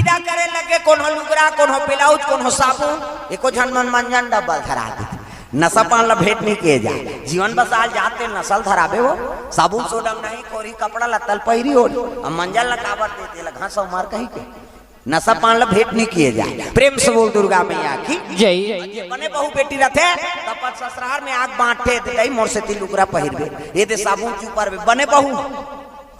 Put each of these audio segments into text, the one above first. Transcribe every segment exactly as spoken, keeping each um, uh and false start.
विदा करे लगे, कोनो लुगरा, कोनो ब्लाउज, कोनो साबुन, एको झन मन मंजन डब्बा ल धरा दे। नशा पान ला भेंट नहीं किए जाए। जीवन बसाल जाते नसल धराबे हो, साबुन सोडा नहीं, कोरी कपड़ा लत्ता ल पहिरी हो, अब मंजन ला काबर देते ला घास मार कही के। नशा पान ला भेंट नहीं किए जाए। प्रेम से बोल दुर्गा मैया की। जय। बने बहू बेटी रथे, त अपन ससुरार में आग बांटे दे, "दई मोर सेती लुगरा पहिरबे, ये दे साबुन चुपरबे।" बने बहू।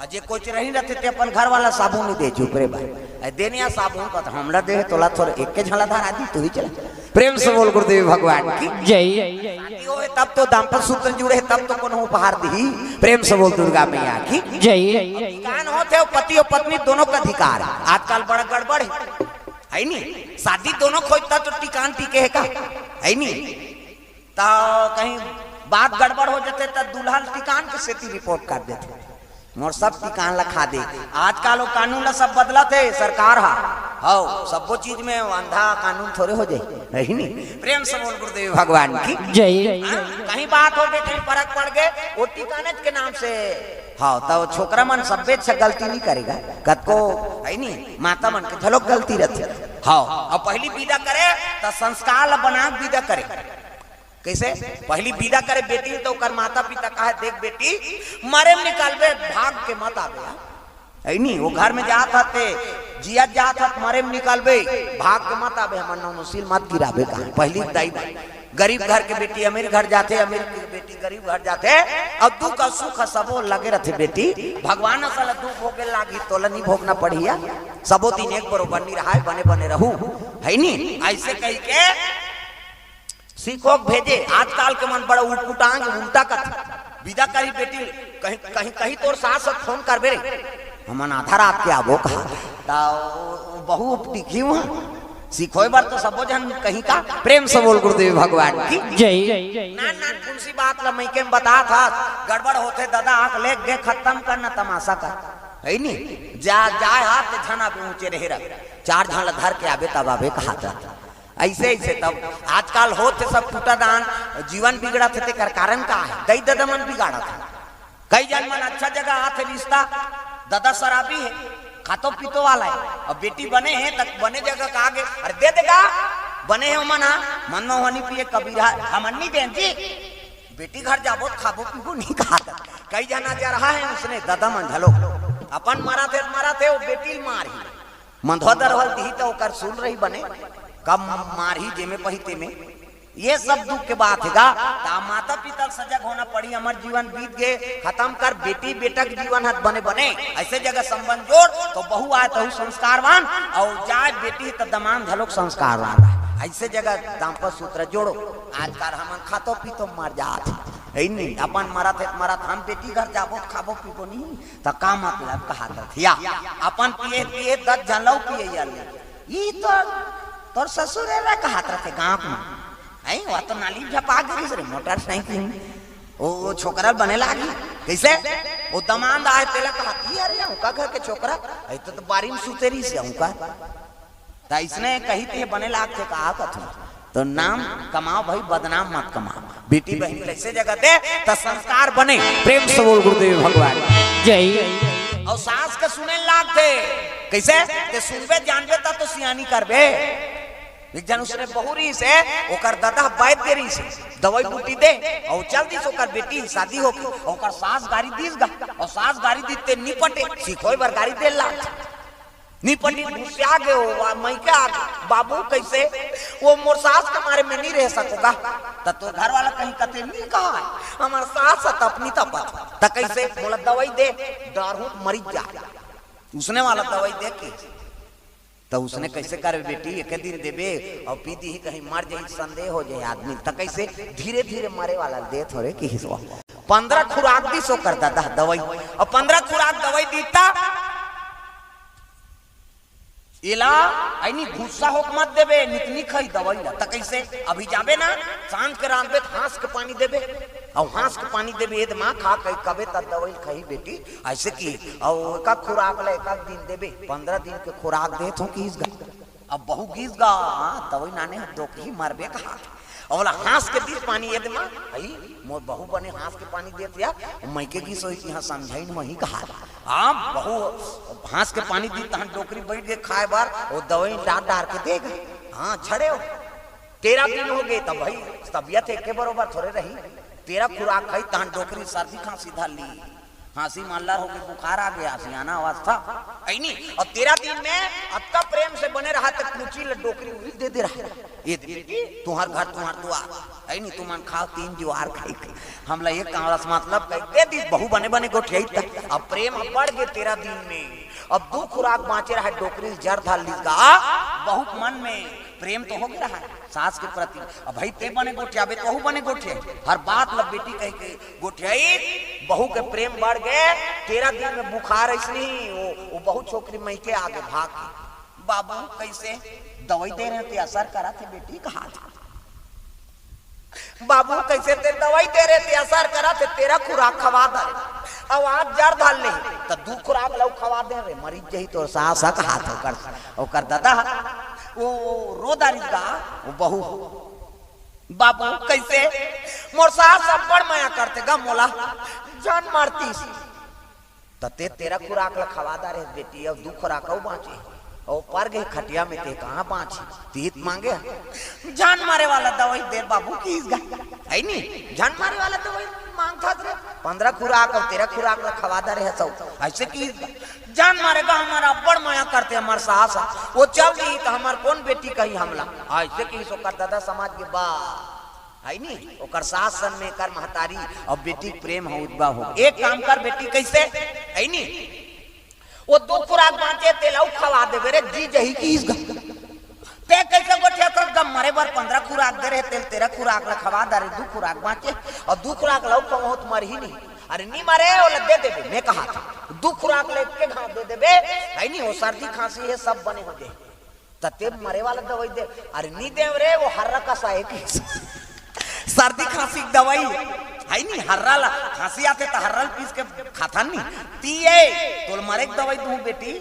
अउ जे कोचरही रथे ते अपन घर वाला साबुन नहीं दे, चुप रे भाई। अरे देनिया साबुन का तो हमला दे, तोला थोड़ा एक के झला धरा दी, तू ही चला। प्रेम से बोल गुरुदेव भगवान की। जय। शादी होए तब तो दाम्पत्य सूत्र जुड़े, तब तो कोनो उपहार दी। प्रेम से बोल दुर्गा मैया की। जय। टिकान होत हे, पति अउ पत्नी दोनों का अधिकार हे। आजकल बड़ा गड़बड़ हे, है नी? शादी दोनों खोजता तो टिकान टिके हे का, है नी? त कहीं बात गड़बड़ हो जाथे त दुल्हन टिकान के सेती रिपोर्ट कर देथे, "मोर सब टिकान ला खा दे।" आजकल वो कानून ला सब बदलत हे सरकार हा। हव, सब्बो चीज में अंधा कानून थोड़े हो जाए, है नी? प्रेम से बोल गुरुदेव भगवान की। जय। हाँ, कहीं बात हो गए, कहीं फरक पड़ गए, वो टिकानेच के नाम से। हव, त छोकरा मन सब्बे अच्छा गलती नहीं करेगा, कतको, है नी? माता मन के घलोक गलती रथे। हव, अउ पहली विदा करे त संस्कार ला बना के विदा करे। कैसे? पहली विदा करे बेटी ल, त ओकर माता पिता कहे, "देख बेटी, मरे में निकालबे, भाग के मत आबे।" है नी? वो घर में जात हते, जियत जात हत, मरे में निकालबे, भाग के मत आबे, हमर नौनसील मत गिराबे कहा। पहली दाई बाई। गरीब घर के बेटी अमीर घर जाथे, अमीर के बेटी गरीब घर जाथे, अउ दुख अउ सुख सबो लगे रथे बेटी। भगवान असल दुख भोगे लागी, तोला नहीं भोगना पड़िया। सबो दिन एक बरोबर नहीं रहा है, बने बने रहू, है नी? ऐसे कही के सिखो के भेजे। आजकल के मन बड़ा उटपुटांग, उल्टा कथे। विदा करी बेटी, कहीं, कहीं, कहीं तोर सास ह फोन करबे रे, "हमन आधा रात के आबो" कहा, त बहू टिकी हुआ। सिखोय बर तो सबो झन कहीं का। प्रेम से बोल गुरुदेव भगवान की। जय। नान नान कुंसी बात ला मइके में बतात हस, गड़बड़ होथे दादा, आंख लेग दे, खत्म करना तमाशा का, है नी? जा, जाए हाथ ते झन आबे ऊंचे रहे रह, चार झन ला धर के आबे तब आबे कहा था। ऐसे, ऐसे तब आजकल होत हे सब टूटा दान, जीवन बिगड़त हे, तेकर कारण का हे? दई ददा मन बिगाड़त हे। कई जन मन अच्छा जगह आत हे रिश्ता, ददा शराबी हे, खातो पीतो वाला हे, अब बेटी बने हे त बने जगह का आगे, "अरे दे देगा, बने हे ओमन हा, मन में होनी पिए कबीरा, हमन नहीं देन जी, बेटी घर जाबो त खाबो पीबो नहीं कहा था।" कई जना जा रहा है उसने, ददा मन घलो अपन मरत हे, मरत हे, वो बेटी ल मार ही। मंधवा दरहल दिही त ओकर सूल रही बने, कब मारही जेमे पही तेमे। ये सब दुख के बात हे गा। ता माता पिता सजग होना पड़ी, हमर जीवन बीत गे, खत्म कर, बेटी बेटा के जीवन हत बने बने, ऐसे जगह संबंध जोड़, तो बहू आए तहु संस्कारवान, और जाए बेटी त दमान घलोक संस्कारवान रहे। ऐसे जगह दाम्पत्य सूत्र जोड़ो। आजकल हमन खातो पीतो मर जात हे, है नहीं? अपन मरत हे त मरत, हम बेटी घर जाबो त खाबो पीबो नहीं। त का मतलब कहत रथे या? अपन पिए पिए दस झन लऊ पिए या ले। ई तो तोर ससुर एला कहत रथे गांव में। हैं, वो तो नाली में झपा गिरिस रे मोटरसाइकिल में। ओ, ओ छोकरा बने लागी। कैसे? वो दमांद आए तेला कहत, "ई अरे उनका घर के छोकरा, ऐ तो, तो बारी में सुते रहिस हे उनका।" त इसने कही थे बने लागथे का कथू। तो नाम कमाओ भाई, बदनाम मत कमाओ। बेटी बहन कैसे जगह दे त संस्कार बने। प्रेम से बोल गुरुदेव भगवान। जय। और सास के सुने लागथे। कैसे? ते सुनबे जानबे त तो सियानी करबे। एक जन उसने बहू रहिस हे, ओकर ददा बैद दे रहिस हे, दवाई बूटी दे, और चल दिस ओकर बेटी शादी होके, ओकर सास गारी दिस गा, और सास गारी दिस ते निपटे, सिखोय बर गारी दे लाग। निपटी गुस्सा गे हो, वा मइके आ गे, "बाबू, कैसे?" "वो मोर सास के मारे में नहीं रह सकोगा।" त तोर घर वाला कहीं कते नहीं कहा है, "हमार सास है त अपनी तपत, त कैसे?" बोला, "दवाई दे, डर हूँ मरी जा।" उसने वाला दवाई दे के, त उसने कैसे करे, "बेटी, एक दिन देबे और पी दी, कहीं मर जाए, संदेह हो जाए आदमी।" त कैसे? धीरे धीरे मरे वाला दे थोड़े की हिसवा। पंद्रह खुराक दिस ओकर ददा दवाई, और पंद्रह खुराक दवाई दीता। एला ऐनी गुस्सा होक मत देबे, नितनी खाई दवाई ला। त कैसे? अभी जाबे ना, सांझ के रांधबे त हाँस के पानी देबे, अउ हाँस के पानी देबे, एद माँ खा कही कबे त दवाई खाही बेटी, ऐसे की। अउ एका खुराक ला एका दिन देबे, पंद्रह दिन के खुराक देत हो किस गा। अब बहू गिस गा, हाँ, दवाई नाने दो कही मरबे कहा। अउ ओला हाँस के दीस पानी, ये दे माँ, अई, मोर बहू बने हाँस के पानी देत या, मइके गिस होही, इहाँ समझाइन मही कहा। हाँ, बहू हाँस के पानी दीस, तहन डोकरी बइठ गे खाए बर, ओ दवई डार डार के दे गे। हाँ, झड़े हो। तेरह दिन हो गे, तब भाई तबियत एके बरोबर थोरे रही। तेरह खुराक खाई, तहन डोकरी सर्दी खांसी धर ली। खांसी मालदार हो गे, बुखार आ गे, आशियाना अवस्था। अइनी, अउ तेरह दिन में अतका प्रेम से बने रहा, त कुची ल डोकरी उही दे दे रहा। ये दे बेटी, तुंहर घर, तुंहर दुआर। अइनी, तुमन खाव तीन जुआर खाई खाई। हमला एक कांवरस मतलब कही दे दीस, बहू बने बने गोठियाई त। अब प्रेम अब बढ़ गे तेरह दिन में। अब दू खुराक बांचे रहा, डोकरी ल जर धर लीस गा। बहू के मन में प्रेम तो हो गे रहा सास के प्रति। अब भाई ते बने गोठियाबे, तहू बने गोठियाई। हर बात ल बेटी कहि के गोठियाई, बहू के प्रेम बढ़ गे। तेरह दिन में बुखार अइसने ही, वो, वो बहू छोकरी मइके आ गे भाग के। बाबू, कइसे? दवई दे रहेंव ते असर करत हे बेटी, कहा था। बाबू, कइसे ते दवई दे रहे ते असर करत हे, तेरह खुराक खवा दे रहे, अउ आज जर धर ले, त दू खुराक ल अउ खवा दे रे, मरी जही तोर सास ह, कहा था ओकर, ओकर ददा ह। वो रो डारिस गा, वो बहू। बाबू, कइसे? मोर सास अब्बड़ मया करथे गा मोला, झन मरतिस। त ते तेरह खुराक ल खवा डारे हस बेटी, अउ दू खुराक अउ बांचे। अउ पर गे खटिया में, ते कहाँ बांचे? तीत मांगे ह। झन मरे वाला दवई दे बाबू, किहिस गा। अइनी, झन मरे वाला दवई मांगथस रे। पंद्रह खुराक अउ तेरह खुराक ल खवा डारे हस, अइसे किहिस गा। झन मरे गा, हमर अब्बड़ मया करथे हमर सास ह। वो चल दिही त हमर कोन बेटी कही हमला? अइसे किहिस ओकर ददा समझ गे बा। अइनी, ओकर सास सन में एकर महतारी अउ बेटी के प्रेम ह उदबा हो। एक काम कर बेटी, कइसे? अइनी, वो दू खुराक बांचे तेला अउ खवा देबे रे, जी जही किहिस गा। ते कइसे गोठियाथस गा, मरे बर पंद्रह खुराक दे रहे तेला तेरह खुराक ल खवा डारे, दू खुराक बांचे अउ दू खुराक ल अउ खवाहूं त मरही नहीं। अरे नी मरे, ओला दे देबे, मैं कहा था। दू खुराक ल एके घांव दे देबे, अइनी, वो सर्दी खांसी हे सब बने हो जाही। त ते मरे वाला दवई दे। अरे नी देव रे, वो हर्रा कसा हे कि सर्दी खांसी के दवई हे नी, हर्रा ला, खांसी आथे त हर्रा ला पीस के खाथन नी। ती ए, तोल मरे के दवई दूं बेटी,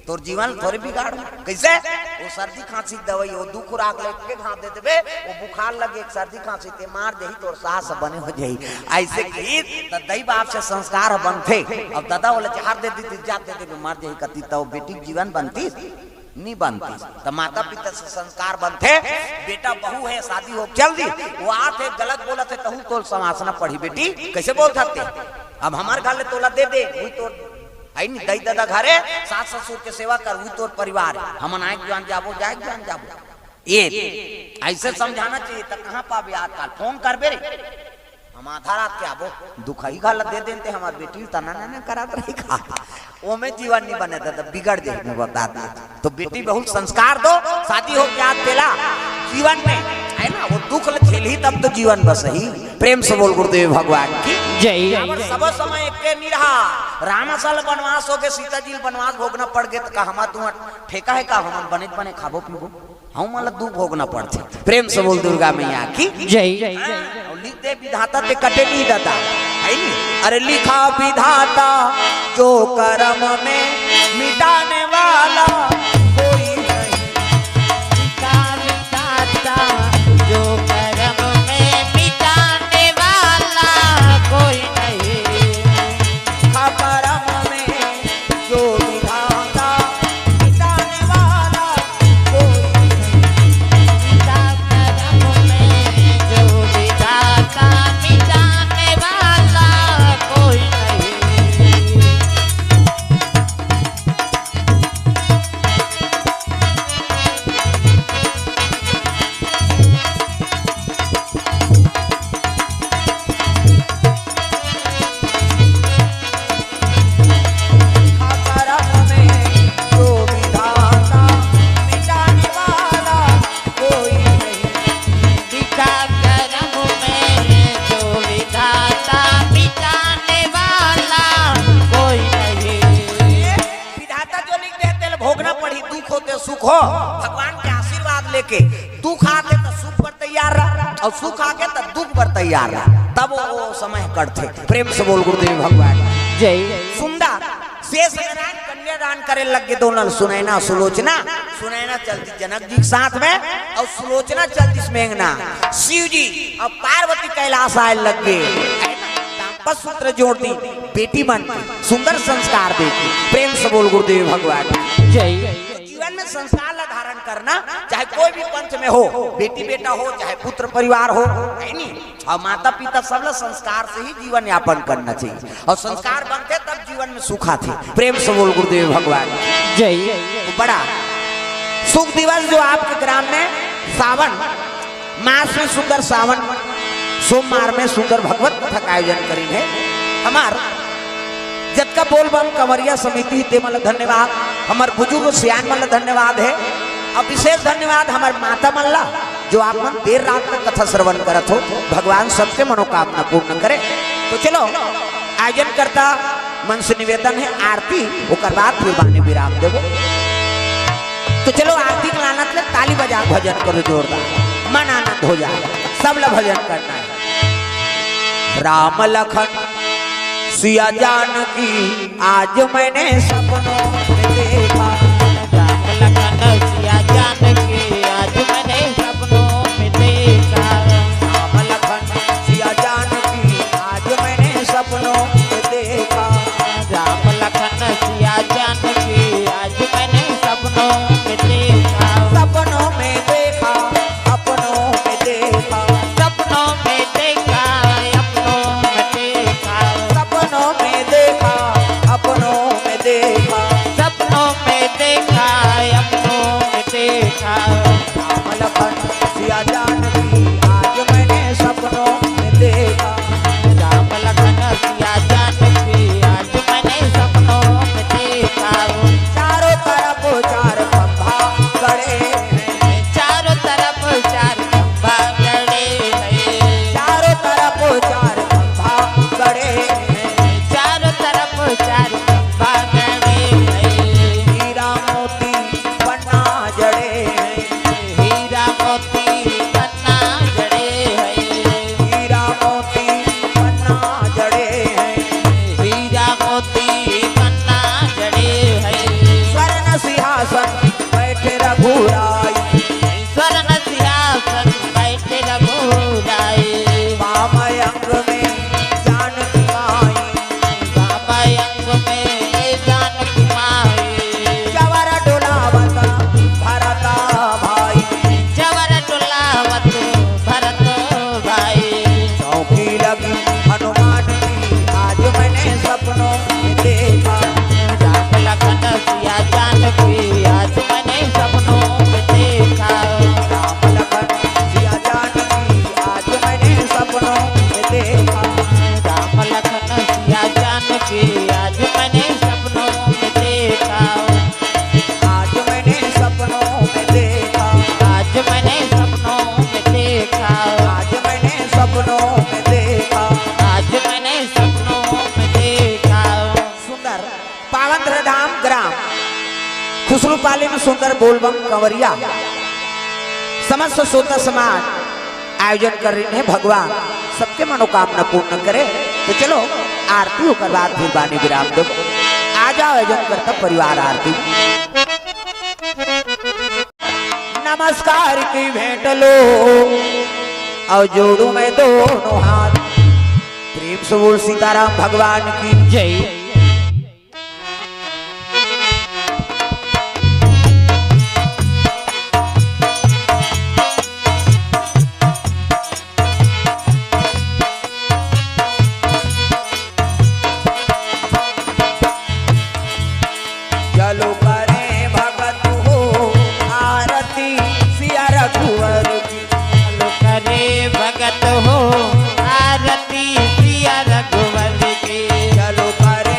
तोर जीवन थोरे बिगाड़ हो। कइसे? वो सर्दी खांसी के दवई, वो दू खुराक ल एके घांव दे देबे, वो बुखार लगे, एक सर्दी खांसी ते मर जही, तोर सास बने हो जही। अइसे किहिस त दई बाप से संस्कार बनथे। अब ददा ओला जहर दे दीस, जात दे देबे, मर जही कतिस, त वो बेटी के जीवन बनतिस? नी बनतिस। त माता पिता से संस्कार बनथे, बेटा बहू हे, शादी हो चल दिस, वो आथे गलत बोलत हे, तहू तोल संवासना पड़ही बेटी, कइसे बोलथस ते? अब हमर घर ले तोला दे दे, उही तोर, अइनी, दई ददा घर हे, सास ससुर के सेवा कर, उही तोर परिवार हे, हमन आए के जान जाबो, जाए के जान जाबो। ये अइसे समझाना चाहिए, त कहाँ पाबे आजकल, फोन करबे रे। हम आधा रात के आबो, दुखई घला दे देन ते हमर बेटी ल तना ना ना करत रही का। ओमे जीवन नी बने ददा, बिगड़ जाही, मैं बता देथंव। तो बेटी बहू ल संस्कार दो, शादी हो के आत तेला जीवन में, हे ना, वो दुख ल झेलही तब तो जीवन बसही। प्रेम से बोल गुरुदेव भगवान की जय। काबर सबो समय एके नी रहा। राम सन ल बनवास हो गे, सीता जी ल बनवास भोगना पड़ गे, त का हमर तुंहर ठेका हे का, हमन बने बने खाबो पीबो? हमन ला दुख भोगना पड़थे। प्रेम से बोल दुर्गा मैया की जय। हाँ, अउ लिख दे विधाता ते कटे नी ददा, हे नी? अरे लिखा विधाता जो करम में मिटाने वाला कोई नहीं। लिखा विधाता जो करम में मिटाने वाला कोई नहीं। लिखा करम में जो विधाता मिटाने वाला कोई नहीं। विधाता करम में जो विधाता मिटाने वाला कोई नहीं। विधाता जो लिख दे, तेल भोगना पड़ही, दुख होते सुख हो, भगवान के आशीर्वाद लेके। दुख आथे त सुख बर तैयार रह, अउ सुख आगे त दुख बर तैयार रह, तब वो समय कटथे। प्रेम से बोल गुरुदेव भगवान जय। सुंदर शेष नारायण कन्यादान करे लग गे, दोनों सुनैना सुलोचना। सुनैना चल दिस जनक जी के साथ में, अउ सुलोचना चल दिस मेघना। शिव जी अउ पार्वती कैलाश आए लग गे। तांपस सूत्र जोड़ दिस, बेटी मन के सुंदर संस्कार दे के। प्रेम से बोल गुरुदेव भगवान। जय। जीवन में संस्कार ला धारण करना, चाहे कोई भी पंथ में हो, बेटी बेटा हो, चाहे पुत्र परिवार हो, है नी? अउ माता पिता सब ला संस्कार से ही जीवन यापन करना चाहिए, अउ संस्कार बनथे तब जीवन में सुख आथे। प्रेम से बोल गुरुदेव भगवान। जय। तो बड़ा शुभ दिवस जो आपके ग्राम में सावन मास में सुंदर सावन सोमवार में सुंदर भगवत कथा का आयोजन करिन हे। हमर जतका बोल बम कंवरिया समिति हे, ते मन ला धन्यवाद, हमर बुजुर्ग सियान मन ला धन्यवाद हे, अउ विशेष धन्यवाद हमर माता मन ला, जो आप मन देर रात तक कथा श्रवण करत हो। भगवान सबके मनोकामना पूर्ण करे। तो चलो, आयोजन करता मन से निवेदन हे, आरती, ओकर बाद फिर बानी विराम देबो। तो चलो, आरती के लानत ले ताली बजा के भजन करो जोरदार, मन आनंद हो जाए, सब ला भजन करना है। राम लखन सिया जानकी आज मैंने सपनों में देखा। राम लखन सिया जानकी आज मैंने सपनों में देखा। राम लखन सिया जानकी आज मैंने सपनों में देखा। राम लखन सिया जानकी आज मैंने सपनों में देखा। सपनों में देखा, अपनों में देखा। सपनों में देखा, अपनों में देखा। सपनों में देखा, अपनों में देखा। सपनों में देखा, अपनों में देखा। राम लखन सिया जानकी आज मैंने सपनों में देखा। राम लखन सिया जानकी आज मैंने सपनों में देखा। चारों तरफ चार खंभा गड़े हैं। चारों तरफ चार खंभा गड़े हैं। चारों तरफ चार खंभा गड़े हैं। चारों तरफ चार खंभा गड़े हैं। हीरा मोती पन्ना जड़े हैं। हीरा मोती पन्ना जड़े हैं। हीरा मोती पन्ना जड़े हैं। हीरा मोती पन्ना जड़े हैं। स्वर्ण सिंहासन बैठे रघुराई। स्वर्ण सिंहासन बैठे रघुराई। वाम अंग में जानकी माई। वाम अंग में जानकी माई। जवर डोलावत भरत भाई। जवर डोलावत भरत भाई। चौकी लगी हनुमान की आज मैंने सपनों में देखा। राम लखन सिया जानकी आज मैंने सपनों में देखा। राम लखन सिया जानकी आज मैंने सपनों में देखा। राम लखन सिया जानकी आज मैंने सपनों में देखा। आज मैंने सपनों में देखा। आज मैंने सपनों में देखा। आज मैंने सपनों में देखा। आज मैंने सपनों में देखा। सुंदर पावन धाम ग्राम खुसरूपाली में सुंदर बोलबम कंवरिया समस्त श्रोता समाज आयोजन करिन हे। भगवान सबके मनोकामना पूर्ण करे। तो चलो आरती ओकर बाद फिर बानी विराम देबो। आ जाओ आयोजन करता परिवार आरती। नमस्कार की भेंट लो अउ जोड़ू मैं दोनों हाथ। प्रेम से बोल सीताराम भगवान की जय। चलो करे भगत हो आरती सिया रघुवर की। चलो करे भगत हो आरती सिया रघुवर की। चलो करे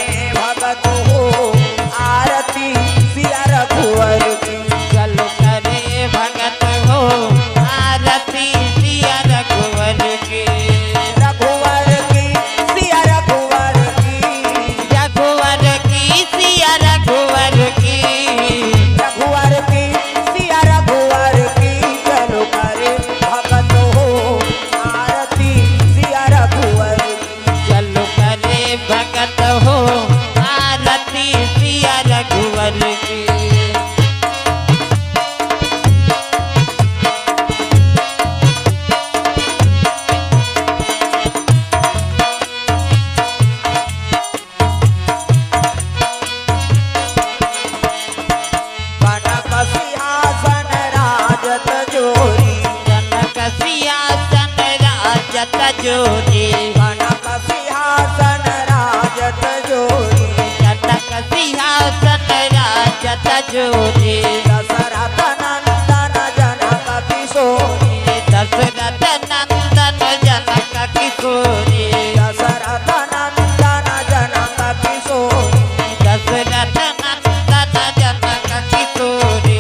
राजत जोरी। कनक सिंहासन राजत जोरी। कनक सिंहासन राजत जोरी। दशरथ नंदन जनक किशोरी। दशरथ नंदन जनक किशोरी। दशरथ नंदन जनक किशोरी। दशरथ नंदन जनक किशोरी।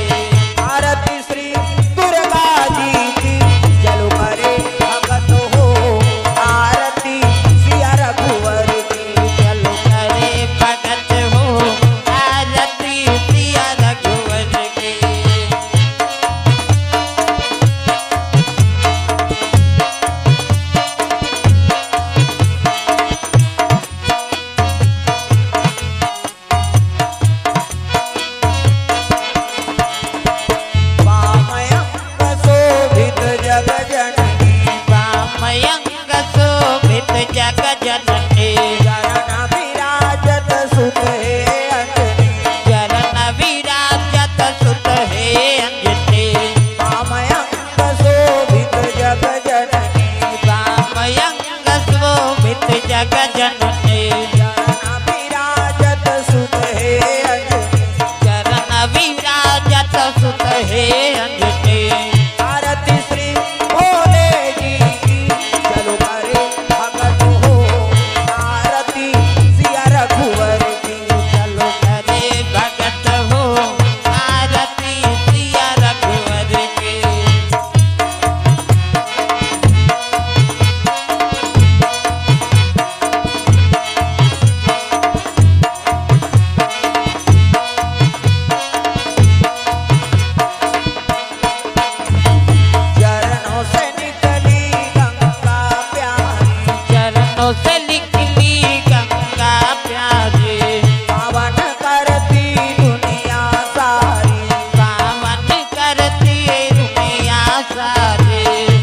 आरती श्री दुर्गा जी की, चलो करे भगत हो, आरती सिया रघुवर की। चलो करे भगत हो, आरती सिया रघुवर की। वामयंग शोभित जग जननी। वामयंग शोभित जग जननी। चरण विराजत सुत हे अंजनी। चरण विराजत सुत हे अंजनी। वामयंग शोभित जग जननी। वामयंग शोभित जग जननी। चरण विराजत सुत हे अंजनी। चरण विराजत सुत हे अंजनी। आरती श्री भोले जी की, चलो करे भगत हो, आरती सिया रघुवर की। चलो करे भगत हो, आरती सिया रघुवर की। चरणों से निकली गंगा प्यारी। चरणों से निकली गंगा प्यारी। पावन करती दुनिया सारी। पावन करती दुनिया सारी।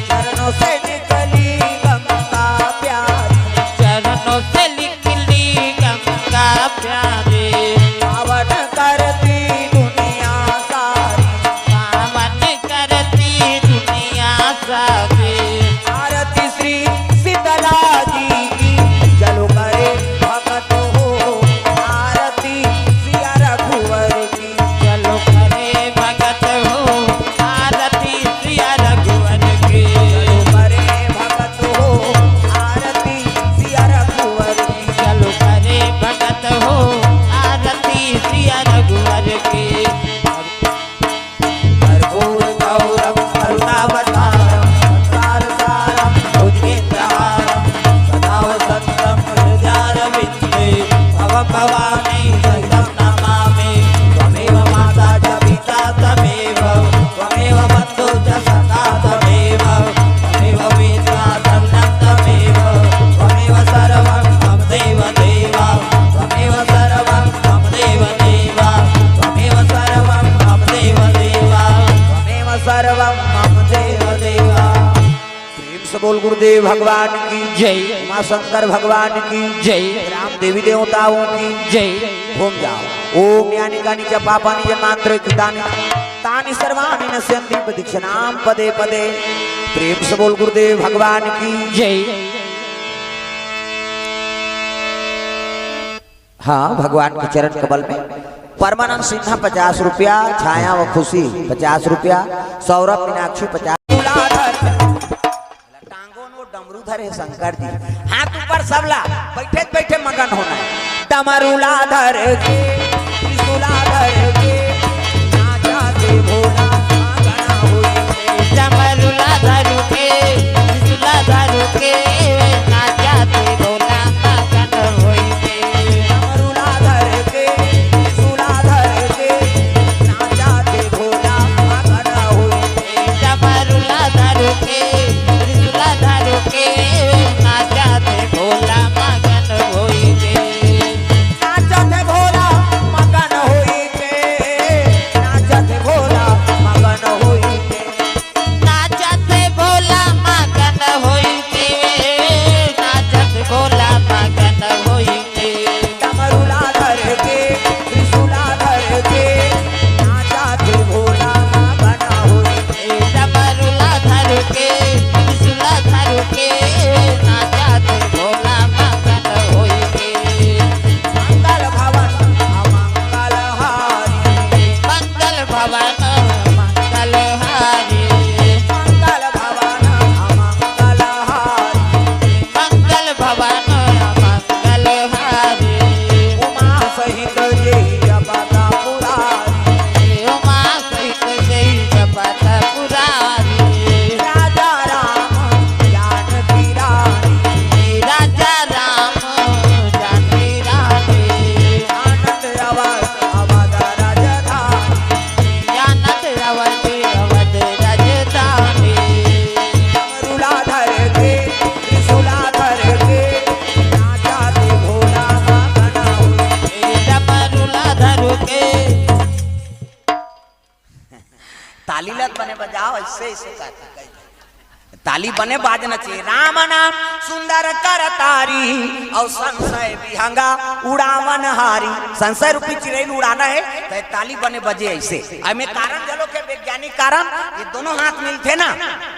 चरणों से निकली गंगा प्यारी। चरणों से निकली गंगा प्यारी। पावन करती दुनिया सारी। पावन करती दुनिया सारी। आरती श्री शीतला जी की, चलो करे भगत हो, आरती सिया रघुवर की। चलो करे भगत हो, आरती सिया रघुवर की। चलो करे भगत हो, आरती सिया रघुवर की। चलो करे भगत हो, आरती सिया रघुवर की। कर्पूर गौरम करुणावतारम संसार सारम भुजगेंद्रहारम सदा वसंतम हृदयारविंदे भवम भवानी सहितम नमामि। त्वमेव माता च पिता त्वमेव, त्वमेव बंधु च सखा त्वमेव, त्वमेव मित्र त्वमेव, त्वमेव सर्वं मम देव देव, त्वमेव सर्वं मम देव देव, त्वमेव सर्वं मम देव देव, त्वमेव सर्वं मम देव देव। प्रेम से बोल गुरुदेव भगवान की जय। उमा शंकर भगवान की जय। ग्राम देवी देवताओं की जय। घूम जाओ। ओम यानी कानी च पापानि जन्मांतरे कृतानि तानि सर्वाणि नश्यन्ति प्रदक्षिणां पदे पदे। प्रेम से बोल गुरुदेव भगवान की जय। हाँ, भगवान के चरण कमल में परमानंद सिन्हा पचास रुपया, छाया व खुशी पचास रुपया, सौरभ मीनाक्षी पचास। टांगों नो डमरू धरे शंकर जी, हाथ ऊपर सबला, बैठे बैठे मगन होना है। डमरूला धर के, त्रिशूला धर के, नाचा दे भोला, मगन होई दे। डमरूला धर के, त्रिशूला धर के, नाचा दे भोला, मगन होई दे। डमरूला धर के, त्रिशूला धर के, नाचा दे भोला, मगन होई दे। डमरूला धर के, त्रिशूला धर के, नाचा दे भोला मगन होई दे। नाचा दे भोला ताली ल बने बजाव, अइसे, अइसे करके कही। ताली बने बाजना चाहिए। राम नाम सुंदर कर तारी, अउ संशय विहंगा उड़ावन हारी। संशय रूपी चिरई ल उड़ाना हे, त ताली बने बजे अइसे। एमे कारण घलो के वैज्ञानिक कारण, ये दोनों हाथ मिलथे ना,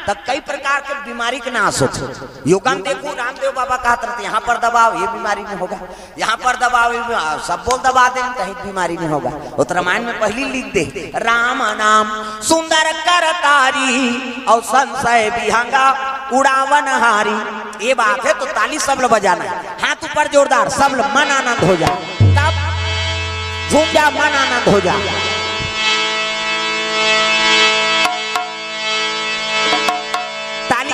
त कई प्रकार के बीमारी के नाश होथे। योगा म देखो, रामदेव बाबा कहत रहिथे, "यहाँ पर दबाओ, ये बीमारी नहीं होगा।" यहाँ पर दबाओ, ये भी, आ, सब बोल दबा दे, कहीं बीमारी नहीं होगा। वो तो रामायण में पहली लिख दे, "राम नाम सुंदर कर तारी, अउ संशय विहंगा उड़ावन हारी।" ये बात है, तो ताली सब लोग बजाना है, हाथ ऊपर जोरदार, सब लोग मन आनंद हो जाए, तब झूम जा, मन आनंद हो जाए। ताली,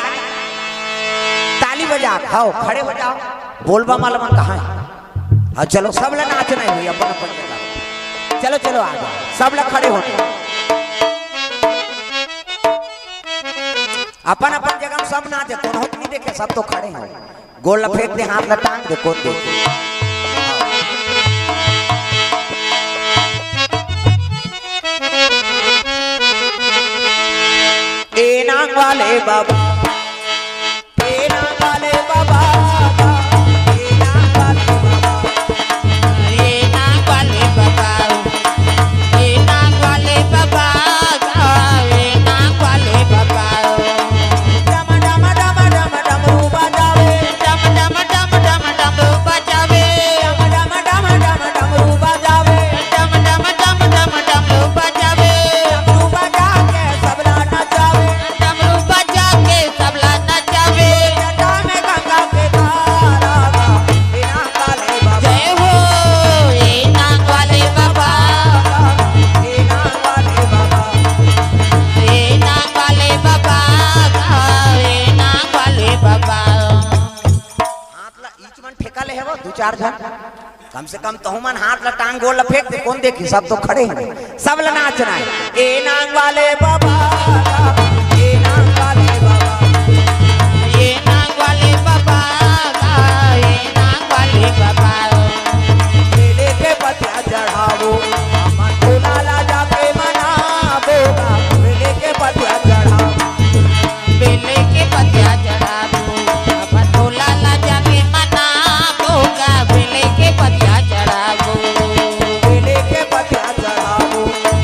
ताली बजा, हाओ, खड़े हो जाओ। बोलबा वाला मन कहाँ है? हाँ, चलो, सब ला नाचना है भैया, अपन अपन जगह। चलो, चलो, आ जाओ, सब ला खड़े होना। अपन अपन जगह में सब नाचे, कोनो नहीं देखे, सब तो खड़े हैं। गोड़ ला फेंक दे, हाथ ला टांग दे, कौन देखे? ए नांग वाले बाबा, डमरू बजा के सबला नचावे। जटा में गंगा के धारा बा, ए नांग वाले बाबा। जय हो, ए नांग वाले बाबा। ए नांग वाले बाबा। ए नांग वाले बाबा, ए नांग वाले बाबा। हाथ ला ईच मन ठेका ले हवो, दू चार झन। कम से कम तहु मन हाथ ला टांग गोड़ ला फेंक दे, कौन देखी, सब तो खड़े हैं, सब ला नाचना है। ए नांग वाले बाबा, ए नांग वाले बाबा, ए नांग वाले बाबा, ए नांग वाले बाबा। बेले के पतिया चढ़ावो, हमन भोला ला जाके मनाबो गा। बेले के पतिया चढ़ावो। बेले के पतिया चढ़ाबो, अपन भोला ला जाके मनाबो गा। बेले के पतिया चढ़ाबो। बेले के पतिया चढ़ाबो,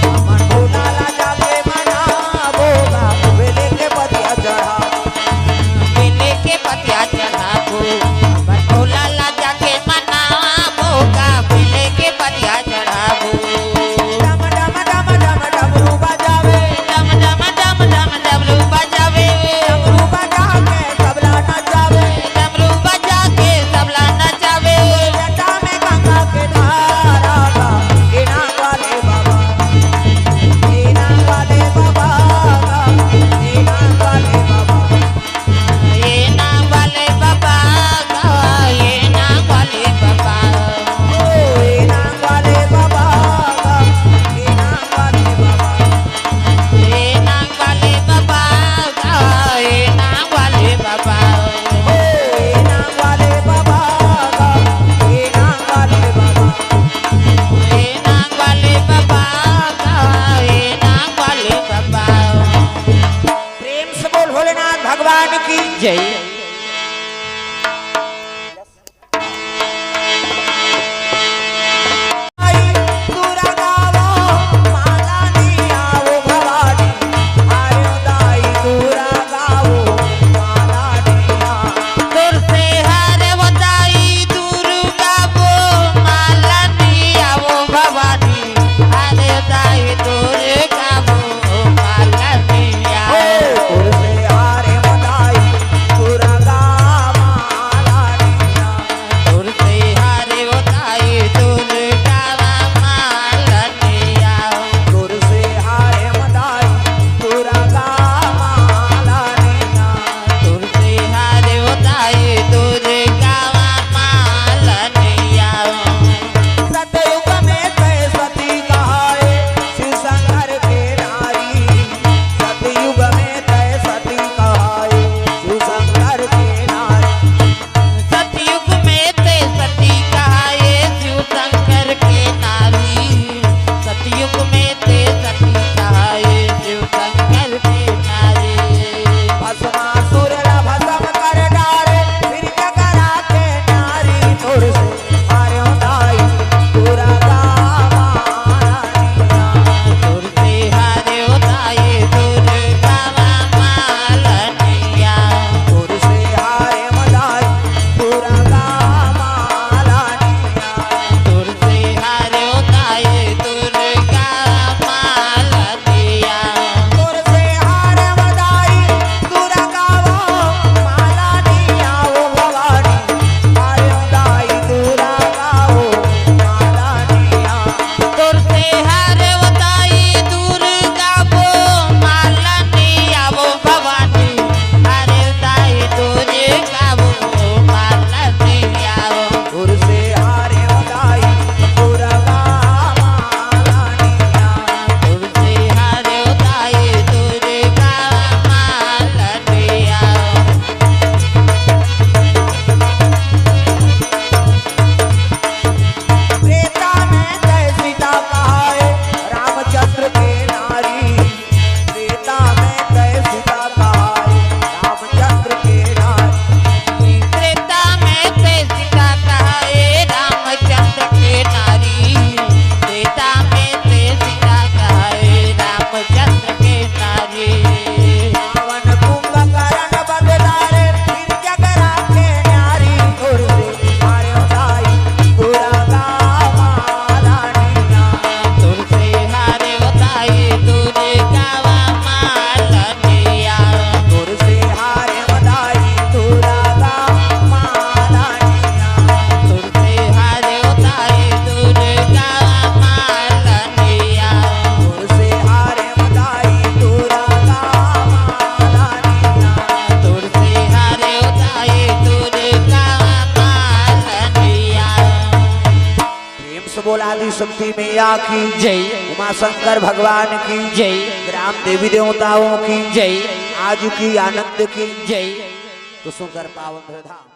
अपन भोला ला जाके मनाबो गा। बेले के पतिया चढ़ाबो। बेले के पतिया चढ़ाबो, अपन भोला ला जाके मनाबो गा। बेले के पतिया चढ़ाबो। डम डम डम डम डमरू बजावे। डम डम डम डम डमरू बजावे। डमरू बजा के सबला नचावे। डमरू बजा के सबला नचावे। जटा में गंगा के धारा बा, ए नांग वाले बाबा। ए नांग वाले बाबा, ए नांग वाले बाबा। ए नांग वाले बाबा, ए नांग वाले बाबा। ओ, ए नांग वाले बाबा, ए नांग वाले बाबा। ए नांग वाले बाबा, ए नांग वाले बाबा। ओ, ए नांग वाले बाबा, ए नांग वाले बाबा। ए नांग वाले बाबा, ए नांग वाले बाबा। प्रेम से बोल भोलेनाथ भगवान की जय। बोल आदि शक्ति मैया की, जय उमा शंकर भगवान की, जय ग्राम देवी देवताओं की, जय आज की आनंद की। जय तो सुंदर पावन धाम।